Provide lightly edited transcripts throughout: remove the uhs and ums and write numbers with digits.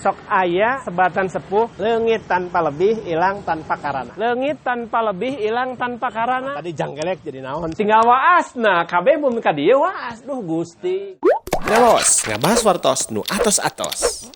Sok aya sebatan sepuh leungit tanpa lebih hilang tanpa karana. Leungit tanpa lebih hilang tanpa karana. Tadi janggelek jadi naon? Tinggal waasna kabeh bumi ka dieu waas. Duh Gusti. Ngawas ngabahas wartos nu atos-atos.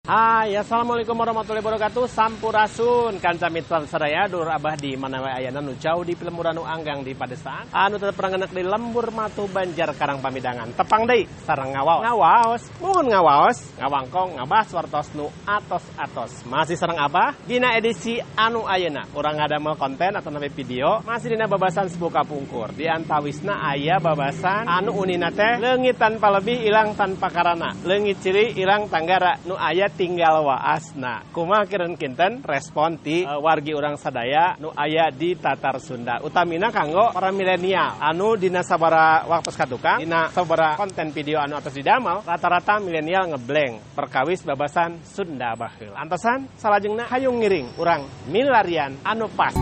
Hai, assalamualaikum warahmatullahi wabarakatuh. Sampurasun kanca mitra sadaya, dulur abah di mana wae ayana nu jauh di pilemburan nu anggang di padesaan, anu tetep rangenek di lembur matu Banjar Karang Pamidangan. Tepang deui sareng ngawaos. Ngawaos, muhun ngawaos, ngawangkong ngabahas wartos nu atos-atos. Masih sareng abah dina edisi anu ayeuna. Urang ngadamel konten atau namanya video masih dina babasan sepuh kapungkur. Di antawisna aya babasan anu unina teh leungit tanpa lebih ilang tanpa karana. Leungit ciri ilang tanggara nu aya tinggal waasna. Kumaha kiren kinten respon ti wargi urang sadaya nu aya di Tatar Sunda. Utamina kanggo para milenial anu dina sabara waktu katukang, dina sabara konten video anu atos didamel, rata-rata milenial ngeblank perkawis babasan Sunda baheula. Antosan salajengna hayung ngiring urang milarian anu pas.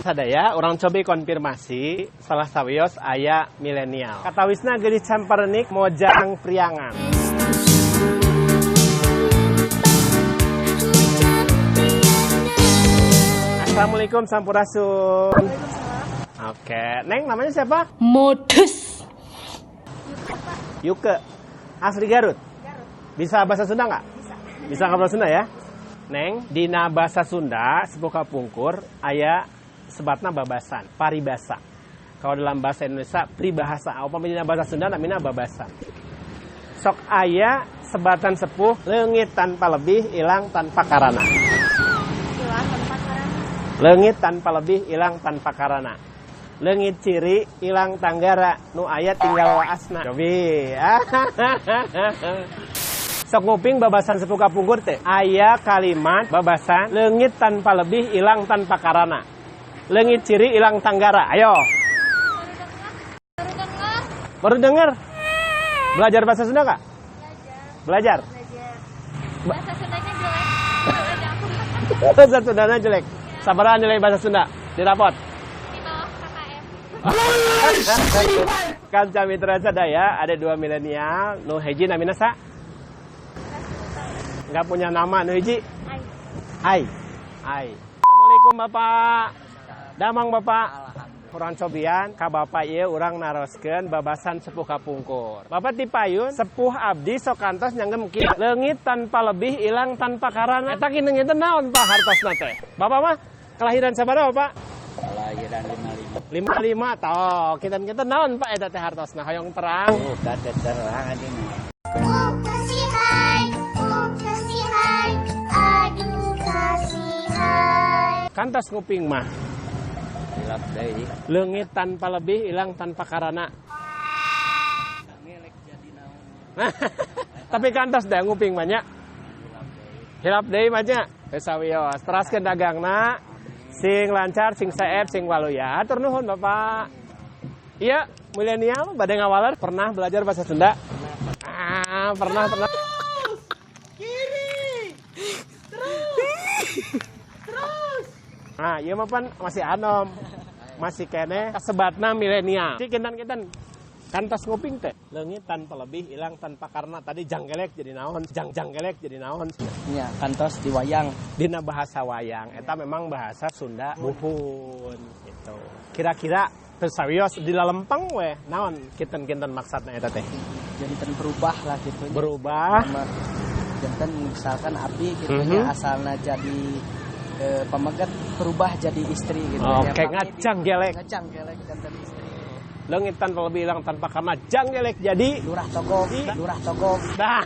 Sadaya orang cobi konfirmasi salah sawios aya milenial. Katawisna geulis Camparnik Mojang Priangan. Assalamualaikum sampurasun. Oke, Neng namanya siapa? Modus. Yuke. Asli Garut. Bisa bahasa Sunda nggak? Bisa. Bisa ngobrol Sunda ya? Neng, dina bahasa Sunda sepuh kapungkur aya sebatna babasan, paribasa. Kalau dalam bahasa Indonesia pribahasa, upami dina bahasa Sunda namina babasan. Sok aya sebatan sepuh leungit tanpa lebih hilang tanpa karana. Hilang tanpa karana. Leungit tanpa lebih hilang tanpa karana. Leungit ciri hilang tanggara nu aya tinggal waasna. Cobi. Sok nguping babasan sepuh kapungkur teh. Aya kalimat babasan leungit tanpa lebih hilang tanpa karana. Leungit ciri hilang tanggara. Ayo. Baru dengar. Baru dengar. Belajar bahasa Sunda nggak? Belajar. Belajar. Bahasa Sundanya jelek. Bahasa Sundanya jelek. Sabaran nilai bahasa Sunda di rapot. Di bawah KKM. Kanca mitra sadaya ada dua milenial. Nu hiji namina sa? Nggak punya nama. Nu hiji? Ai. Ai. Ai. Assalamualaikum Bapak. Damang Bapak. Urang cobian ka Bapak ieu urang naroskeun babasan sepuh kapungkur. Bapak tipayun sepuh abdi sok kantos nyanggem kieu. Leungit tanpa lebih ilang tanpa karana. Eta kinten-kinten naon Pak hartosna teh? Bapak mah kelahiran sabaraha Pak? Kelahiran 55. 55 toh. Kinten-kinten naon Pak eta teh hartosna hoyong terang. Oh, kada terang adina. Oh kasihai, oh kasihai, aduh kasihai. Kantos nguping mah. Hilap deui. Leungit tanpa lebih hilang tanpa karana. Ngelek jadi naon. Tapi kantos dah nguping banyak. Hilap deui mah nya. Geus sawios. Teraskeun dagangna sing lancar, sing seep, sing waluya. Hatur nuhun Bapak. Iya, milenial bade ngawaler pernah belajar bahasa Sunda? Ah, pernah, pernah. Kiri. Terus. Terus. Nah, ieu mah pan masih anom. Masih keneh kasebatna milenial. Cik kinten-kinten kantos nguping teh. Leungit tanpa lebih hilang tanpa karena. Tadi janggelek jadi naon, janggelek jadi naon. Nya kantos di wayang. Dina bahasa wayang eta memang bahasa Sunda buhun gitu. Kira-kira teu sawios di lalempeng we naon kinten-kinten maksudna eta teh? Janten berubah lah gitu. Berubah. Janten misalkan abdi gitu nya asalna jadi pameget berubah jadi istri gitu. Oke, ngajanggelek. Ngajanggelek janten istri. Leungit tanpa lebih hilang tanpa karena janggelek jadi lurah Togog, lurah Togog. Nah,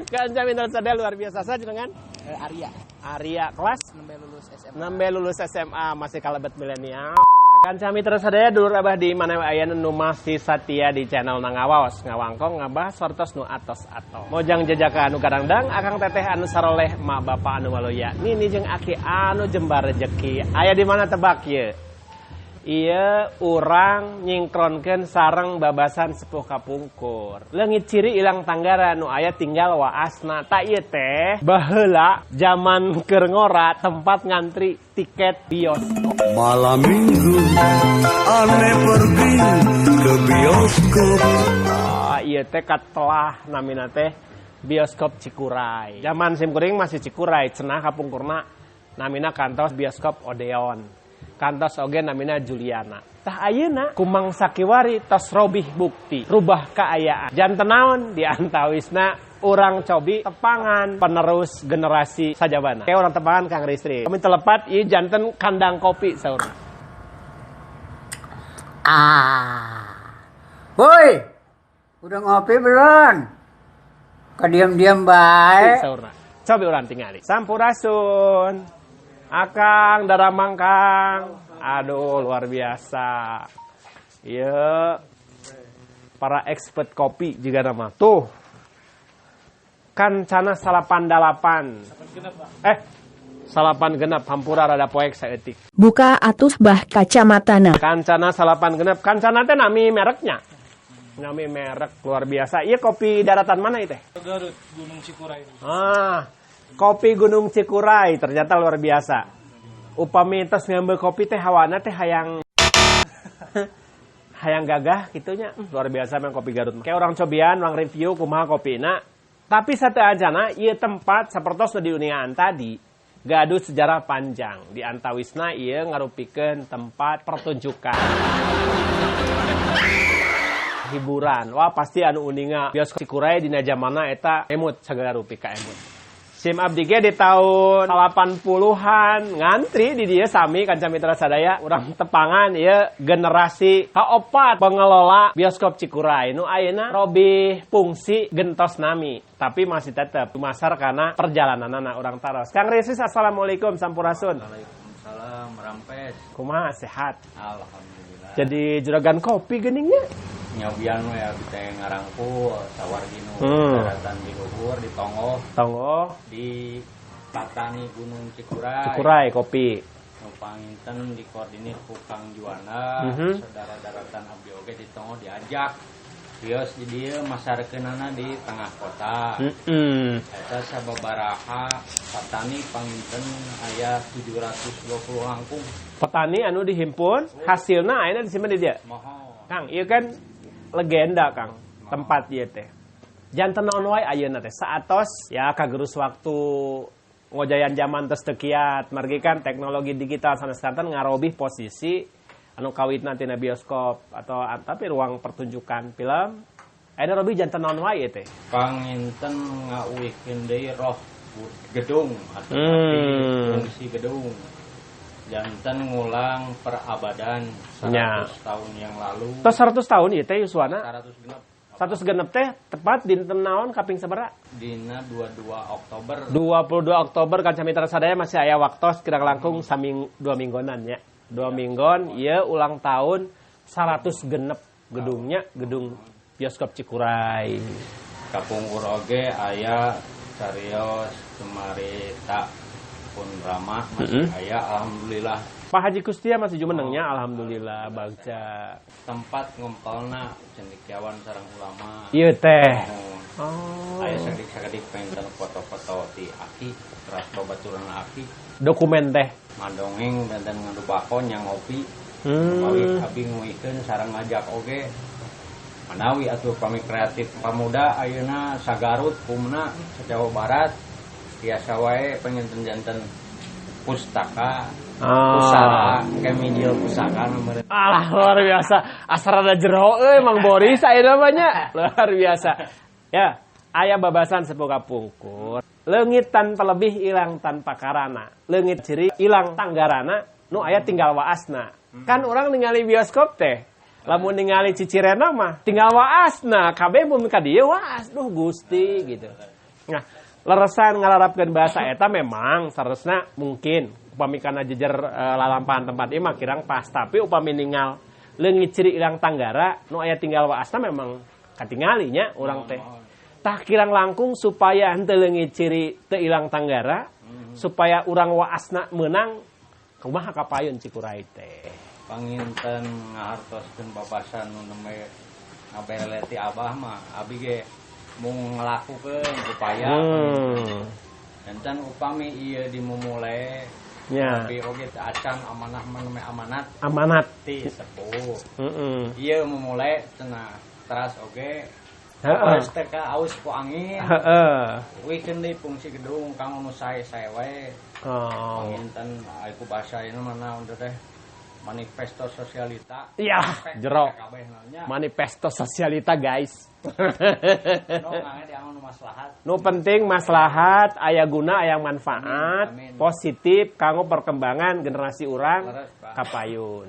kan jamin sadaya luar biasa saja dengan Arya. Arya kelas nembe lulus SMA. Nembe lulus SMA masih kalebet milenial. Kanca mitra sadaya dulur abah di mana wae aya nu masih satia di channel Nangawaos ngawangkong ngabahas wartos nu atos atos. Mojang jejaka anu kadangdang akang teteh anu saroleh mak bapak anu waluya. Nini jeung aki anu jembar rejeki. Aya di mana tebak ye? Ieu urang nyingkronkeun sareng babasan sepuh kapungkur. Leungit ciri ilang tanggara nu aya tinggal waasna. Tak ieu teh baheula zaman keur ngora tempat ngantri tiket bioskop. Malam minggu aneh pergi ke bioskop. Ah, ieu teh katelah namina teh bioskop Cikuray. Zaman sim kuring masih Cikuray, cenah kapungkurna namina kantos bioskop Odeon. Kantos oge namina Juliana. Tah ayeuna kumangsa kiwari tos robih bukti, rubah kaayaan. Janten naon di antawisna urang cobi tepangan penerus generasi sajabana. Kayak urang tepangan Kang Ristri. Kami telepat ieu janten kandang kopi saurna. Ah. Boy, udah ngopi belum? Kok diam-diam baik? Saurna. Cobi urang tingali. Sampurasun. Akang daramang Kang. Aduh, luar biasa. Iya. Para expert kopi juga nama. Tuh. Kancana 88. Salapan genep hampura rada poek saeutik. Buka atuh bah kacamatana. Kancana salapan genep. Kancana teh nami mereknya. Nami merek luar biasa. Iya kopi daratan mana itu? Garut, Gunung Cikuray. Ah. Kopi Gunung Cikuray ternyata luar biasa. Upami tos ngambil kopi teh hawana teh hayang hayang gagah gitunya. Luar biasa memang kopi Garut. Kayak orang cobian, orang review kumaha kopina. Tapi sateuacanna ieu tempat sapertos nu diuningaan tadi gaduh sejarah panjang. Di antawisna ieu ngarupikeun tempat pertunjukan. Hiburan. Wah pasti anu uninga bioskop Cikuray dina jamana eta emut sagala rupi ka emut. Sim abdi ge di tahun 80-an ngantri di dieu sami kanca mitra sadaya urang tepangan ieu generasi kaopat pengelola bioskop Cikuray nu ayeuna robih fungsi gentos nami tapi masih tetep dumasar kana perjalananana urang taros. Kang Risis, assalamualaikum sampurasun. Waalaikumsalam rampes. Kumaha sehat? Alhamdulillah. Jadi juragan kopi geuningnya. Nyobian we abdi teh ngarangkul sawargi nu daratan di luhur di Tonggoh. Tonggoh di Patani Gunung Cikuray. Cikuray kopi. Nu panginten dikoordinir ku Kang Juanda, saudara daratan abdi oge di Tonggoh diajak. Kios di dieu masarkeunana di tengah kota. Eta sababaraha petani panginten aya 720 langkung. Petani anu dihimpun, hasilna ayeuna disimpen di dieu. Moho. Kang, ieu kan legenda Kang, tempat ieu teh. Janten naon wae ayeuna teh saatos ya kagerus waktu ngojayan zaman tos teu kiat, margi kan teknologi digital sanes kanten ngarobih posisi anu kawitna tina bioskop atau tapi ruang pertunjukan film. Ayeuna robih janten naon wae ieu teh? Panginten ngauihkeun deui roh gedung atau fungsi gedung. Janten ngulang perabadan 100 tahun yang lalu. Tos 100 tahun ieu teh yuswana? 100 genep. 100 genep teh tepat dinten naon kaping sabaraha? Dina 22 Oktober. 22 Oktober kanca mitra sadaya masih aya waktos kirang langkung saming 2 minggonan nya. 2 minggon ieu ulang tahun 100 genep gedungnya, gedung bioskop Cikuray. Kapungkur oge aya carios kemarita pun ramah masih aya alhamdulillah. Pak Haji Kustia masih jumenengnya alhamdulillah bagja. Tempat ngumpulna cendekiawan sareng ulama. Ieu teh. Oh. Aya sakedik-sakedik pengen foto-foto ti aki, teras babaturan aki. Dokumen teh. Mandongeng dandan ngadu bakon yang ngopi. Pamit abi nguihkeun sareng ngajak oge. Manawi atuh pami kreatif pamuda ayeuna sagarut kumna sa-Jawa Barat. Biasa wae pengen janten pustaka, pusaka, kemijil pusaka nomor. Alah luar biasa, asal ada jero euy Mang Boris ayeuna mah nya. Luar biasa. Ya, aya babasan sepuh kapungkur. Leungit tanpa lebih ilang tanpa karana. Leungit ciri ilang tanggarana, nu aya tinggal waasna. Kan urang ningali bioskop teh. Lamun ningali cicirena mah tinggal waasna, kabeh mun ka dieu waas, duh Gusti gitu. Nah, leresan ngalarapkeun bahasa eta memang saresna mungkin upami kana jejer lalampahan tempat ieu mah kirang pas, tapi upami ningal leungit ciri ilang tanggara nu aya tinggal waasna memang katingali nya urang teh. Tah kirang langkung supaya henteu leungit ciri teu ilang tanggara, supaya urang waasna meunang kumaha kapayun Cikuray teh. Panginten ngahartoskeun babasan nu nembe ngabere ti Abah mah abi ge mung ngalakukeun upaya. Janten upami ieu dimumule abi oge teu acan amanah mah nembe amanat Amanat. Ti sepuh. Ieu mumule cenah teras oge pas teh ka aus ku angin. Wikeun deui fungsi gedung kanggo nu sae-sae we. Panginten ai ku bahasa ieu mah naon teh manifesto sosialita. Iya, jero. Kabeh nya. Manifesto sosialita, guys. No ngange diangon nu maslahat. Nu penting maslahat, aya guna, aya manfaat, Amin, amin. positif kanggo perkembangan generasi urang Leres, Pak. Kapayun.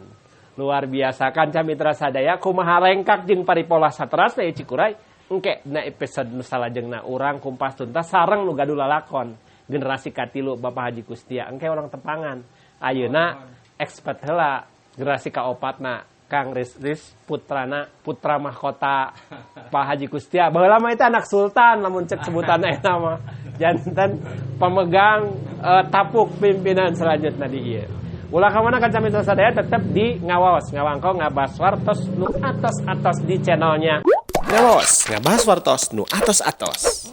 Luar biasa, kanca mitra sadaya, kumaha rengkak jeung paripola saterasna ieu Cikuray, engke dina episode nu salajengna urang kumpas tuntas sareng nu gaduh lalakon generasi katilu, Bapak Haji Kustia, engke urang tepangan. Ayeuna expert heula generasi kaopatna, Kang Riz, Riz putrana, putra mahkota Pak Haji Kustia. Baheula mah itu anak sultan lamun cek sebutan eta mah. Janten pemegang tapuk pimpinan selanjutnya di ieu. Ulah ka mana, kanca mitra sadaya, tetep di Ngawaos Ngawangkong ngabahas wartos nu atos-atos di channelnya Ngawaos, ngabahas wartos nu atos-atos.